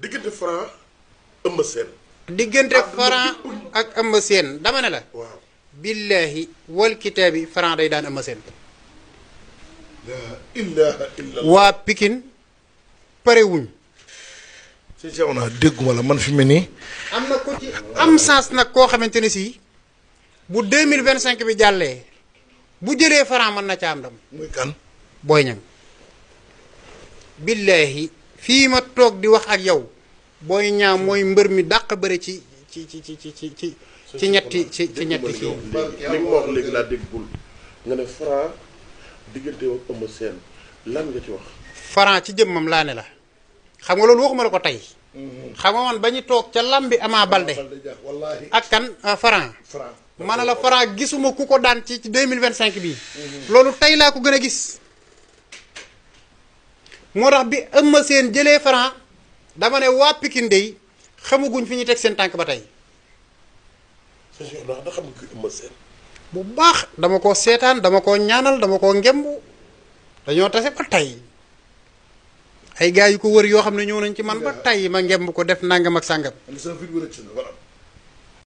diggante Franc Eumeu Sène. diggante Franc ak Eumeu Sène dama ne la. waaw. billahi wal kitaabi Franc day daan Eumeu Sène. la ilaha illallah. waa Pikine pare wuñ. si sew naa dégguma la man fi mu nii. am na ko ci am sens nag koo xamante ne si bu 2025 bi jàllee bu jëlee Franc mën na ca am ndam. muy kan. Boy Niang. billahi fii ma toog di wax ak yow Boy Niang mooy mbër mi dàq bëre ci ñetti ci ñetti kii. li nga wax léegi laa déggul nga ne Franc diggante ak Eumeu Sène lan nga ci wax. Franc ci jëmmam laa ne la xam nga loolu waxuma la ko tey. xam nga man ba ñu toog ca lambi Ama Balde ak kan Franc. ma ne la Franc gisuma ku ko daan ci 2025 bii. loolu tey laa ko gën a gis. moo tax bi Eumeu Sène jëlee Franc dama ne waa Pikine dey xamaguñ fi ñuy teg seen tànk ba tey. da xam nga Eumeu Sène. bu baax dama ko seetaan dama ko ñaanal dama ko ngemb dañoo tase ba tey ay gars yu ko wër yoo xam ne ñëw nañ ci man ba tey ma ngemb ko def nangam ak sàngam.